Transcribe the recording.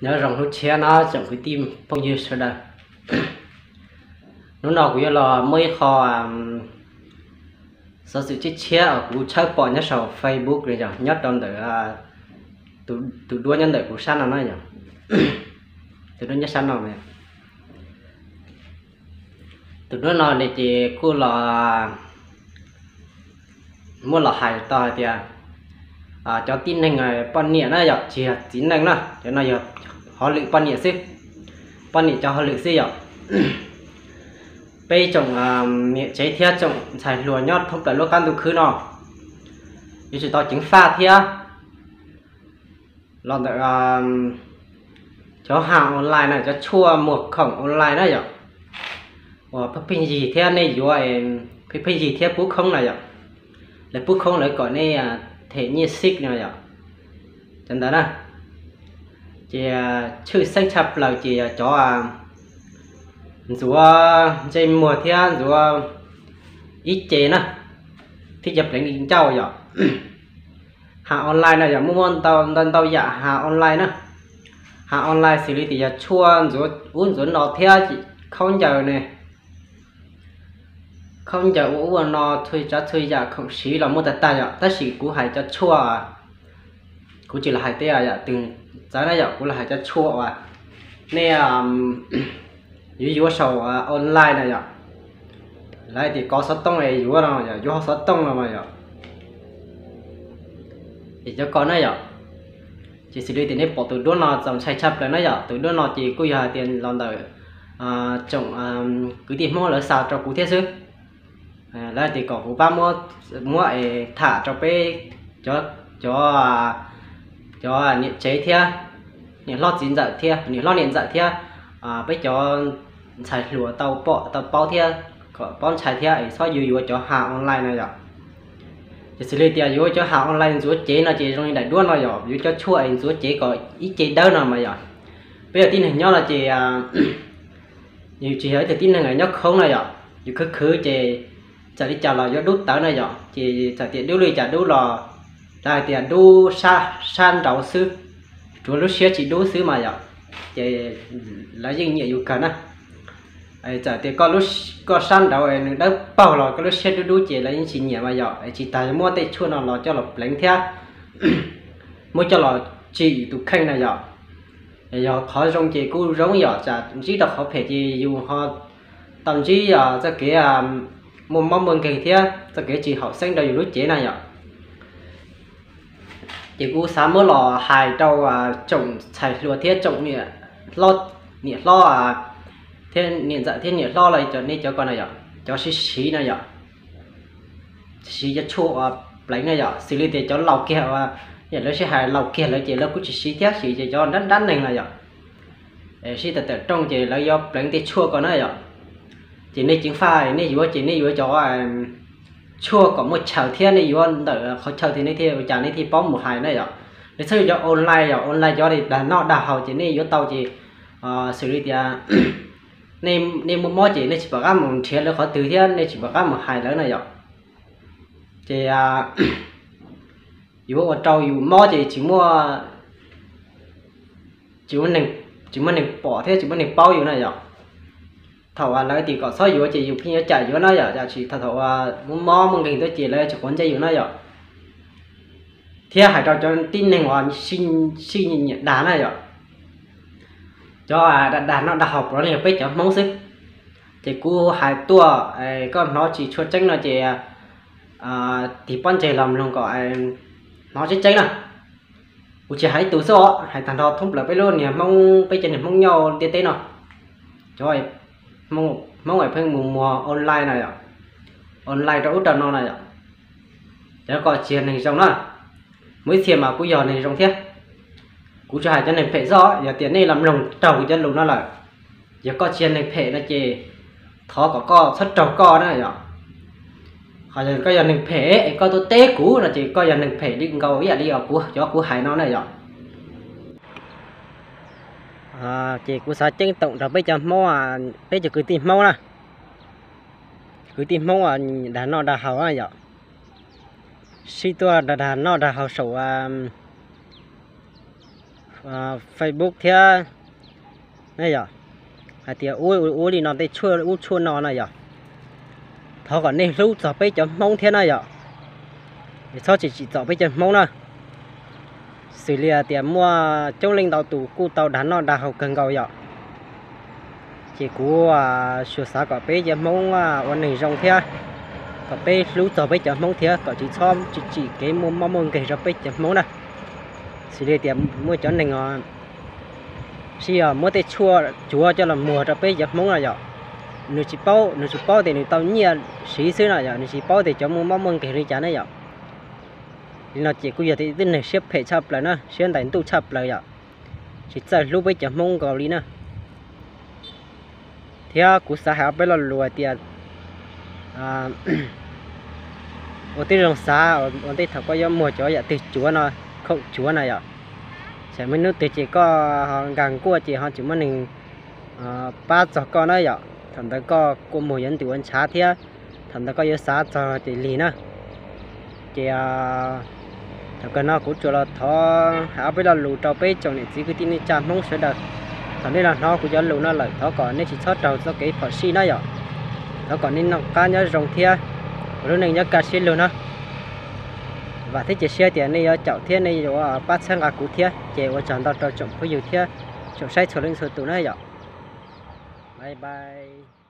Nyob zoo hnub tshiab no tsoom kwv tij phooj ywg sawv daws. Hnub no kuv yuav los muaj ib qho xov xwm tshiab tshiab uas kuv tshawb pom nyob saum Facebook no yog nyob rau ntawm tus duab nyob ntawm kuv sab no na yog. Tus duab nyob sab no. Tus duab no ne ces kuj los muab los hais tau hais tias cov tib neeg poj niam na yog tsis yog txiv neej na, cov no yog hauj lwm poj niam xwb, poj niam cov hauj lwm xwb yom. Peb tsoom niam tsev thiab tsoom ntxhais hluas nyob thoob plaws lub qab ntuj khwb no, yuav tsum tau ceev faj thiab los ntawm cov ha online na, cov tshuaj muag khoom online na yom, uas pheej pheej yig thiab nej yuav, pheej pheej yig thiab pub khoob na yom, lawv pub khoob lawv kom nej them nyiaj xib no yom, cov ntawd na. Ces tshwj xeeb tshaj plaws ces yog cov ntxuav ntsej muag thiab ntxuav ib ce na, thiab cov pleev ncauj yom. Ha online no yog muaj muaj ntau ntau yam ha online na. Ha online xws li tias yog tshuaj ntxuav ub ntxuav no thiab khaub ncaws ne, khaub ncaws ua ub ua no txhua tsav txhua yam khoom siv los muaj tag tag yom, tab sis kuv hais cov tshuaj, kuv tsis los hais tej yam twg txawv na yom, kuv los hais cov tshuaj uas nej yuav yuav saum online na yom. Lawv tias kov xov tooj es yuav no yom, yuav hauv xov tooj no mas yom, es cov ko na yom. Ces xws li tias nej pom tus duab no txaus ntshai tshaj plaws na yom, tus duab no ces kuj yog hais tias los ntawm tsoom kwv tij Hmoob lawv xa rau kuv thiab xwb. Lawv tias kom kuv pab muab, muab es tham rau peb cov, cov niam tsev thiab niam hlob txiv ntxawm thiab niam hlob niam ntxawm thiab peb cov ntxhais hluas tau pom tau paub thiab kom paub ntshai thiab es txhob yuav yuav cov ha online no yom. Ces xws li tias yuav cov ha online ntxuav cev no ces zoo li daim duab no yom, yuav cov tshuaj es ntxuav cev kom ib ce dawb no mas yom. Peb yog tib neeg nyob no ces yus tsis yog ib tug tib neeg nyob khoob no yom, yus khwv khwv ces txawm li cas los yuav dub tawv na yom, ces txawm tias dub li cas dub los lawv hais tias dub sab nraud xwb, tsuav lub siab tsis dub xwb mas yom, ces lawv yeej nyiam yus kawg na. Txawm tias koj sab nraud nws dawb paug los koj lub siab dub dub ces lawv yeej tsis nyiam mas yom, tsis tas yuav muab tej tshuaj no los coj los pleev thiab muab coj los tsim yus tus kheej na yom. Yog qhov zoo ces kuj zoo yom, tsam ntsib rau qhov phem ces yus ho tau ntsib txoj kev muaj mob muaj nkeeg thiab txoj kev tsis haum xeeb rau yus lub cev na yom. Ces kuv xav muab los hais rau tsoom ntxhais hluas thiab tsoom niam hlob, niam hlob thiab niam ntxawm thiab niam hlob los cov nej cov ko na yom, cov siv siv no yom, siv cov tshuaj uas pleev na yom, xws li tias cov laus kiag uas, yog lawv sib hais laus kiag lawv ces lawv kuj tsis siv thiab, siv ces cov nrab nrab neeg na yom, sib tawm tawm rooj ces lawv yuav pleev tej tshuaj ko na yom. Ces nej ceev faj nej yuav ces nej yuav cov tshuaj kom muaj chaw thiab nej yuav ntawm qhov chaw thiab nej thiaj ua cas nej thiaj paub mus hais na yom. Nej txhob yuav cov online yom, online cov dag noj dag haus ces nej yuav tau ces xws li tias nej muaj mob ces nej tsis pom qab mus nrhiav lawv qhov twg thiab nej tsis pom qab mus hais lawv na yom. Ces yuav ua rau yus mob ces tsis muaj, tsis muaj neeg pom thiab tsis muaj neeg paub yus na yom. Thaum uas lawv tias kom txhob yuav ces yus pheej yuav cam yuav na yom, tiam sis thaum uas muaj mob muaj nkeeg tuaj ces lawv tsis quav ntsej yus na yom. Thiab hais rau cov tib neeg uas sib nyiam dag na yom, cov dag dag noj dag haus puav leej yog peb cov Hmoob xwb. Ces kuv hais tuaj koj hnov tsis tshua tseeb no ces tig pob ntseg los mloog kom hnov tseeb tseeb na. Kuv tsis hais ib tug xwb os, hais tag nrho thoob plaws peb lub niag Hmoob, peb cov niag Hmoob nyob ntiaj teb no, cov Hmoob pheej mus muag online na yom, online rau ub rau no na yom. Cov ko tsis yog neeg zoo na, muaj ib txhia mas kuj yog neeg zoo thiab. Kuv tsuas hais cov neeg phem xwb, yog tias nej los mloog raug kuv cov lus no lawm, yog koj tsis yog neeg phem no ces thov kom koj txhob raug koj na yom. Ho yog koj yog neeg phem es koj tuaj teb kuv no ces koj yog neeg phem li nkaus ib yam li cov kuv hais no na yom. Ces kuv xav ceeb toom rau peb cov Hmoob, peb cov kwv tij Hmoob na, kwv tij Hmoob dag noj dag haus na yom, sib tuaj dag noj dag haus saum Facebook thiab na yom, hais tias ua ua li no tej tshuaj ub tshuaj no na yom. Thov kom nej hlub txog peb cov Hmoob thiab na yom, txhob tsis tsim txom peb cov Hmoob na. Xws li tias muaj coob leej ntau tus kuj tau dag noj dag haus kawg nkaus yom. Ces kuv xyuas xav kom peb cov Hmoob ua neeg zoo thiab, kom peb hlub txog peb cov Hmoob thiab kom tsis txhob tsim tsim kev muaj mob muaj nkeeg rau peb cov Hmoob na. Xws li tias muaj cov neeg sib muab tej tshuaj cuav coj los muag rau peb cov Hmoob no yom. Nws tsis paub, nws tsis paub tias nws tau nyiaj siv xwb no yom, nws tsis paub tias cov muaj mob muaj nkeeg li cas ne yom. Li no ces kuj yog ib tug neeg siab phem tshaj plaws na, siab ntais ntuj tshaj plaws yom, tsis txawj hlub peb cov Hmoob nkaus li na. Thiab kuv xav hais ob peb lo lus hais tias ua tib zoo xav ua ntej thaum koj yuav muag cov yam twg cuav no, khoom cuav na yom. Tsam muaj hnub twg ces koj ho nkag nkuaj ces ho tsis muaj neeg pab txog koj na yom. Thaum ntawd koj kua muag yuav ntws ua ntshav thiab, thaum ntawd koj yuav xav txog ces lig na. Ces thaum kawg no kuv tsuas los thov hais ob peb lo lus rau peb tsoom niam txiv kwv tij neej tsa Hmoob sawv daws. Thaum nej los hnov kuv cov lus no lawm thov kom nej tsis txhob raug txoj kev phom sij na yom. Thov kom nej noj qab nyob zoo thiab ua lub neej nyob kaj siab lug na. Vam thiab cia siab tias nej yuav caum thiab nej yuav pab txhawb nqa kuv thiab. Ces ua tsaug ntau rau tsoom phooj ywg thiab tsoom saib txhua leej txhua tus na yom. Bye bye.